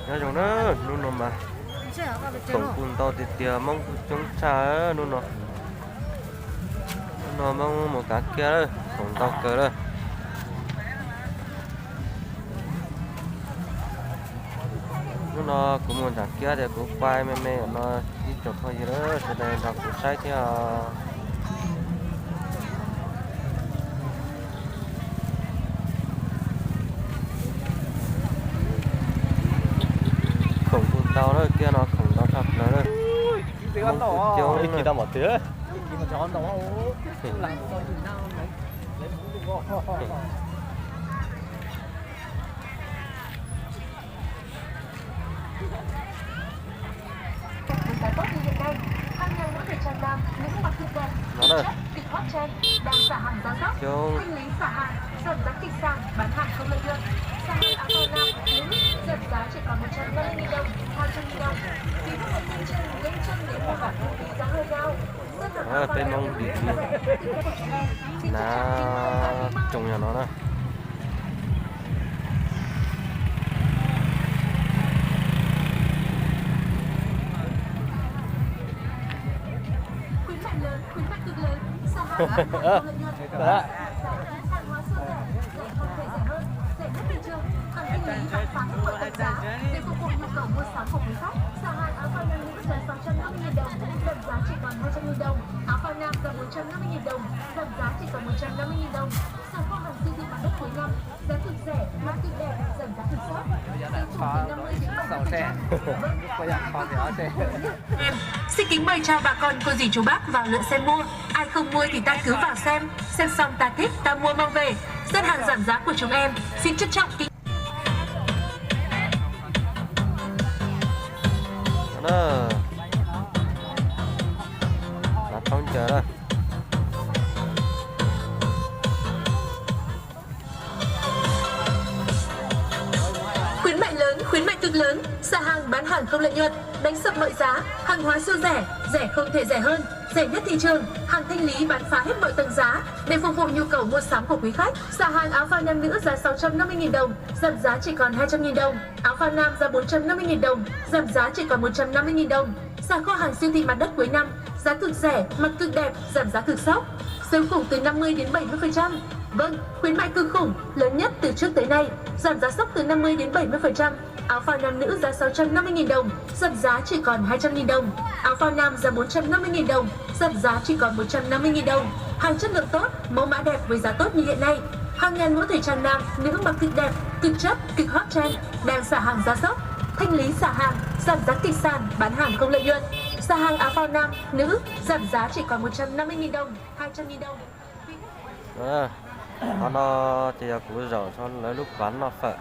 Nyob zoo na, hnub no mas khoom kuj ntau tiag tiag, Hmoob kuj coob tshaj hnub no. Hnub no Hmoob mus kav kiab lawm, khoom ntau kawg lawm. Hnub no kuv mus nram kiab tias kuv pais me me no ib tsoom phooj ywg lawm sawv daws nrog kuv saib thiab. Khoom kuj ntau lawm, kiag no khoom ntau tshaj plaws lawm. Hmoob kuj coob na. Coob. Peb Hmoob dim na, tsoom yog no na. Em, xin kính mời chào bà con cô dì chú bác vào lượt xem mua. Ai không mua thì ta cứ vào xem, xem xong ta thích ta mua mang về. Gian hàng giảm giá của chúng em. Xin trân trọng kính Khuyến mại lớn, khuyến mại cực lớn, sạp hàng bán hàng không lợi nhuận, đánh sập mọi giá, hàng hóa siêu rẻ, rẻ không thể rẻ hơn, rẻ nhất thị trường, hàng thanh lý bán phá hết mọi tầng giá để phục vụ nhu cầu mua sắm của quý khách. Sạp hàng áo phao nam nữ giá sáu trăm năm mươi nghìn đồng, giảm giá chỉ còn hai trăm nghìn đồng. Áo phao nam giá bốn trăm năm mươi nghìn đồng, giảm giá chỉ còn một trăm năm mươi nghìn đồng. Sạp kho hàng siêu thị mặt đất cuối năm, giá cực rẻ, mặc cực đẹp, giảm giá cực sốc. Sale khủng từ năm mươi đến bảy mươi phần trăm. Vâng, khuyến mại cực khủng, lớn nhất từ trước tới nay, giảm giá sốc từ năm mươi đến bảy mươi phần trăm. Áo phao nam nữ giá sáu trăm năm mươi nghìn đồng, giảm giá chỉ còn hai trăm nghìn đồng. Áo phao nam giá bốn trăm năm mươi nghìn đồng, giảm giá chỉ còn một trăm năm mươi nghìn đồng. Hàng chất lượng tốt, mẫu mã đẹp với giá tốt như hiện nay. Hàng ngàn mẫu thời trang nam, nữ mặc cực đẹp, cực chất, cực hot trend, đang xả hàng giá sốc. Thanh lý xả hàng, giảm giá kịch sàn, bán hàng không lợi nhuận. Xả hàng áo phao nam, nữ, giảm giá chỉ còn một trăm năm mươi nghìn đồng, hai trăm nghìn đồng. Qhov no ces yog kuv zaum rau lawv lub pas noj fawm.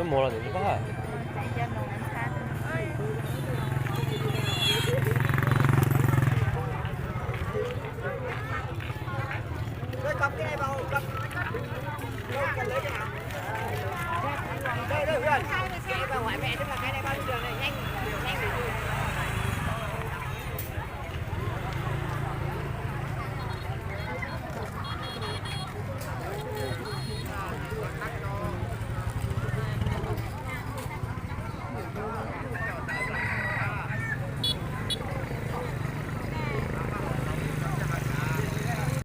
Mus los ntawm koj.